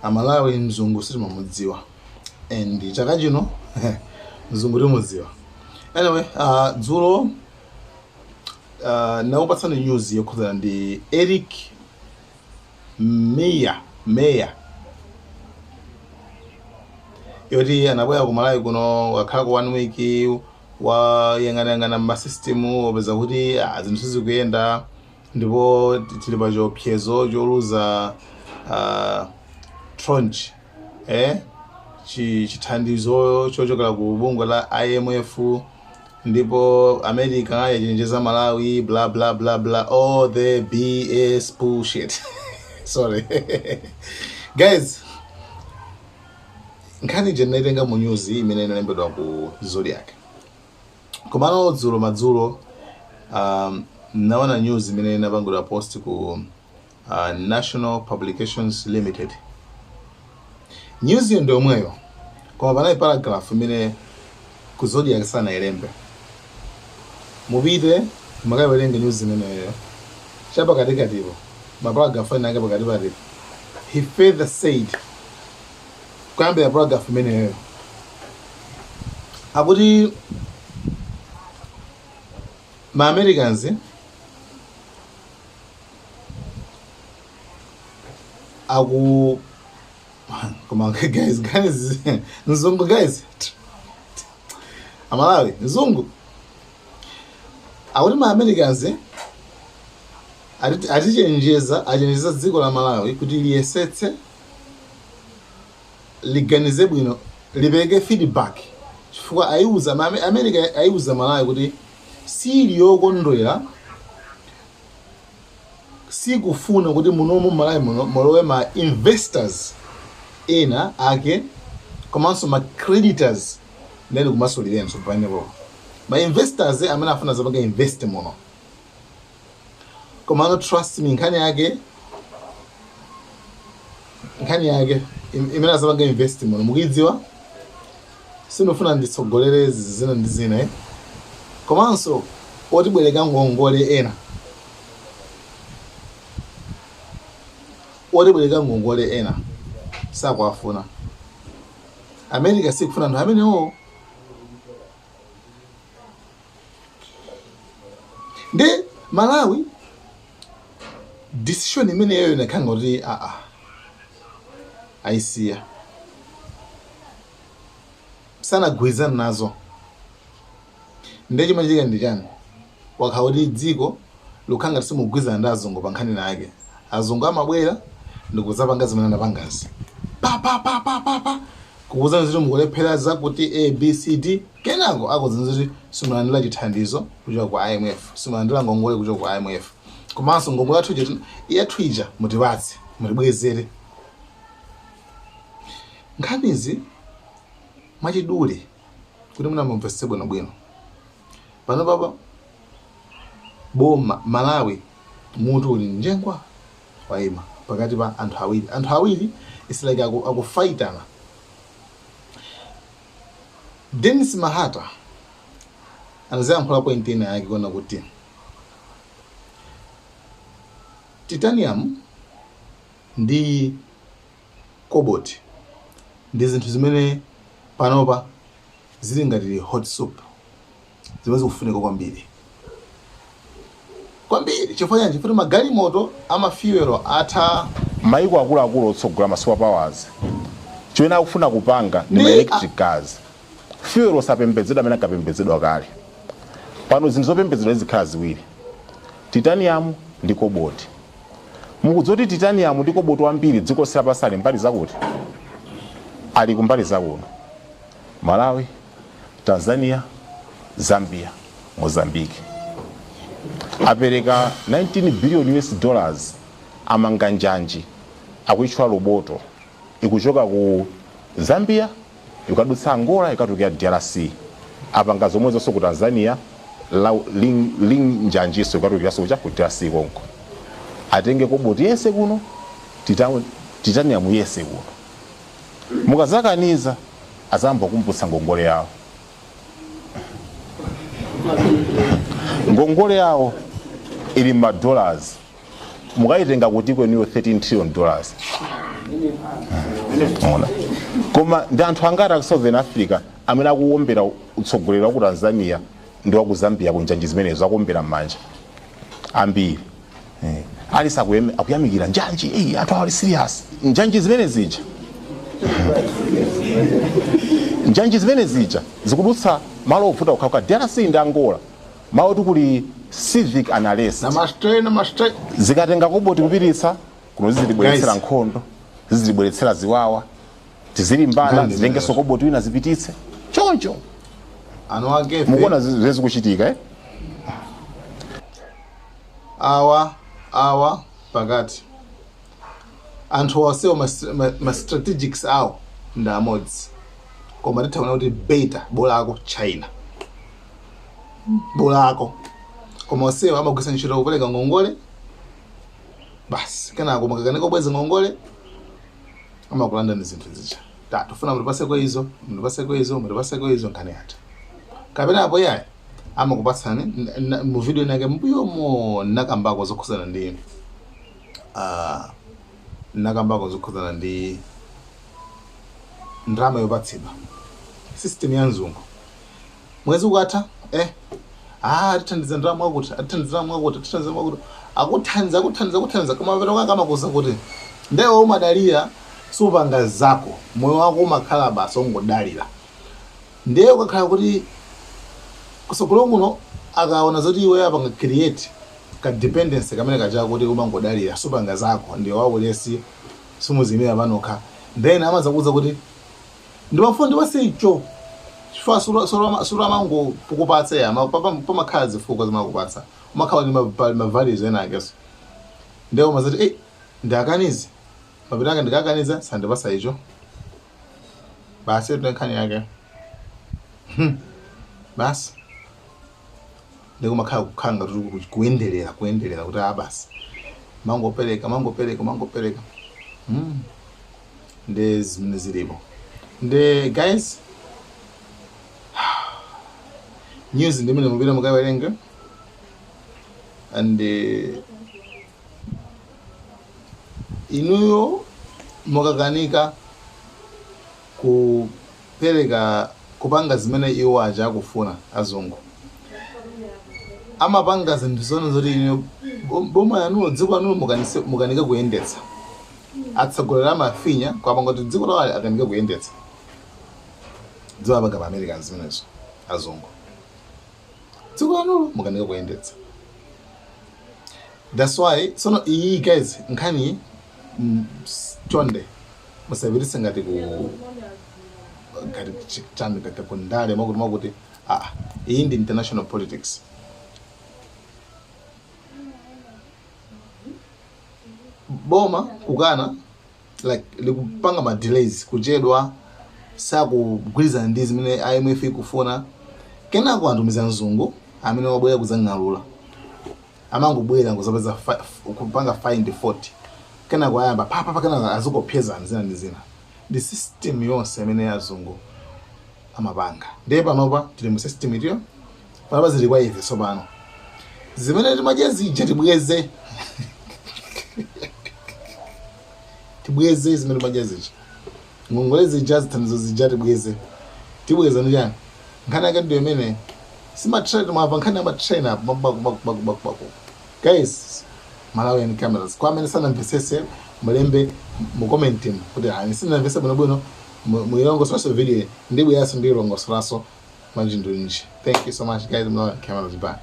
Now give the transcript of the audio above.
Amalawi, mzungu sitimamudziwa and chaka chino mzungu timudziwa. Anyway, dzulo nakupatsani news yokhudzana ndi Eric Meyer yoti anabwera ku Malawi kuno, wakhala ku one week, wayang'anayang'ana mmasystem, wapeza kuti zinthu sizikuyenda ndipo tili pa chiopsezo choluza tranche, chithandizo chochokera ku bungwe la IMF, ndipo America yachenjeza Malawi, bla bla bla bla, all the BS bullshit. Sorry guys, nkhani ija ndinaitenga mu news imene inalembedwa ku Zodiak. Komano dzulo madzulo naona news imene inapangidwa post ku National Publications Limited. News iyo ndi yomweyo, koma panali paragraph imene ku Zodiak sanayilembe. Mupite makayiwerenge news imeneyo, chapakatikatipo maparagraph ena ake pakatipatipo, "He further said," kuyambira paragraph imeneyo, akuti ma Americans aku, koma guys, guys, mzungu, guys, Amalawi, mzungu akuti ma Americans atichenjeza, achenjeza dziko la Malawi kuti liyesetse, liganize bwino, lipereke feedback, chifukwa ayiuza America, ayiuza Malawi kuti sili yokondwera, sikufuna kuti munomu Malawi muno mulowe ma investors ena ake komanso ma creditors. Ndeni kumasulirenso pamenepo, ma investors amene afuna zapanga invest muno. Komano trust me, nkhani yake imene azapanga invest muno mukuidziwa. Sindifuna nditsogolere zina ndi zina, eh? Komanso otibwereka ngongole ena, otibwereka ngongole ena sakuafuna. America sikufuna anthu amenewo. Ndi Malawi decision imeneyo inakhala kuti aa, ayisiya, sanagwirizana nazo. Ndiye chimachitika ndi chani? Wakhala kuti dziko likukhala ngati simugwirizana ndi azungu pa nkhani yake, azungu amabwera ndikudzapanga zimene anapangazi, pa pa pa pa pa pa, kukuuzani zoti mukulephera zakuti A B C D, kenako akuuzani zoti simulandira chithandizo kuchoka ku IMF, simulandira ngongole kuchoka ku IMF, komanso ngongole yathu ija, yathu ija mutipatse, mutibwezere. Nkhanizi mwachidule kuti munamumvetse bwinobwino, pano papa boma Malawi mutu uli njengwa, wayima pakati pa anthu awiri. Anthu awiri, it's like akufaitana. Dennis Mahata anaziyankhula point ina yake kuona kuti titanium ndi cobalt ndi zinthu zimene panopa zili ngati hot soup, zimene zikufunika kwambiri kwambiri. Chifukwa chanji? Chifukwa magalimoto amafuel atha. Maiko akuluakulu otsogola, ma super powers, chimene akufuna kupanga ndi ma electric cars. Fuel osapembedzedwa amene ankapembedzedwa kale. Pano zinthu zopembedzedwa zikhala ziwiri, titanium ndi cobalt. Mukudziwa kuti titanium ndi cobalt wambiri dziko lonse lapansi ali mbali zakuti? Ali kumbali zakuno: Malawi, Tanzania, Zambia, Mozambique. Apereka 19 billion US dollars, amanga njanji akuitchula Lobito, ikuchoka ku Zambia, ikadutsa Angola, ikatulukira DRC. Apanga zomwe zonso ku Tanzania, ling njanjiso ikatulukiranso kucha ku DRC konko. Atenge cobalt yense kuno, titanium yense kuno. Mukazakaniza, azamba kumbutsa ngongole yawo. Ngongole yawo ili ma dollars, mukayitenga kuti kwenuyo $13 trillion? Ona, koma ndi anthu angati aku Southern Africa amene akuwombera utsogoleri wa ku Tanzania ndi wa ku Zambia kunjanji zimenezo, akuwombera m'manja ambiri? Alisi akuyamikira njanji. Anthu awa ali serious. Njanji zimene zija, njanji zimene zija zikudutsa malo ovuta kukhala DRC ndi Angola, malo oti kuli civic unrest. Namaste, namaste. Zikatenga cobalt kupititsa kuno, zizitibweretsera Guys. nkhondo, zizitibweretsera ziwawa, tizilimbana. Nkhani. Zitengenso cobalt wina, zipititse choncho. Anu akefe. Mukuona zimene zikuchitika, eh? Awa awa pakati anthu onsewo ma strategics awo ndi amodzi, koma titha kuona kuti beta bolako China bolako, koma onsewo amagwisa ntchito kupereka ngongole basi. Kenako mukakanika kubweza ngongole, amakulandani zinthu zija. Ta tifuna mutipaseko izo, mutipaseko izo, mutipaseko izo, nkhani yatha. Kapena apo yayi, amakupatsani mu video inake mbuyomo nakambako zokhuzana ndi nakambako zokhuzana ndi ndalama yopatsidwa, system ya mzungu. Mwezi ukatha, atithandiza ndalama mwakuti, atithandiza ndalama mwakuti, atithandiza mwakuti, akuthandiza, akuthandiza, akuthandiza, koma mapeto kake amakuza kuti ndewe umadalira, supanga zako, moyo wako umakhala basi ongodalira. Ndiye ukakhala kuti kusogolo kuno akaona zoti iwe apanga create ka dependency kamene kacha kuti umangodalira, supanga zako, ndiye waulesi, sumuzimira panokha, then amazakuza kuti ndimafuna ndipase icho, chifukwa suramango kukupatsa ya pamakhala zifukwa zimakupatsa, umakhala ndi ma values ena akeso. Ndiye umazati, "Ei, ndakanize, mapeto ake ndikakaniza sandipasa icho basi." Ndi nkhani yake. Basi, ndikumakhala kukhala ngati kuyenderera, kuyenderera kuti a basi, mangopereka, mangopereka, mangopereka. Ndi zimene zilipo. Ndi guys, news ndimene mupita mukawerenge and inuyo mukakanika kupereka, kupanga zimene iwo aja akufuna, azungu amapanga zinthu zone zoti inu boma yanulo, dziko lanulo mukanike kuyendetsa. Atsogoleri amafinya kwapanga kuti dziko lawo akanike kuyendetsa. Dziko apanga pa Americans zimenezo, azungu, dziko lanulo mukanike kuyendetsa. That's why sono iyi, guys, nkhani chonde musapititse ngati ku ngati chani, ngati kundale mwakuti mwakuti. Ah, iyi ndi international politics. Boma kukana, like likupanga ma delays, kuchedwa, sakugwirizana ndi zimene IMF ikufuna. Kenako atumiza mzungu amene wabwera kudzang'alula, amangobwera ngozapeza kupanga find fault, kenako ayamba papapa, kenako azikopyezana zina ndi zina. Ndi system yonse imene azungu amapanga. Ndiye panopa tili mu system itiyo. Panopa zili kwa ife tsopano, zimene timadya zija tibweze, tibweze zimene timadya zija, ngongole zija, zithandizo zija tibweze. Tibweza ndi chani? Nkhani yake ndiyo imene simatrain. Mwamva nkhani ya matrain apo, baku baku baku baku. Guys, Malawian Cameras, kwa amene sanamvesese, mulembe mu comment kuti ani sinamvese bwinobwino, muyilongosolanso video, ndibweranso ndiyilongosolanso mwachindunji. Thank you so much, guys. Malawian Cameras, bye.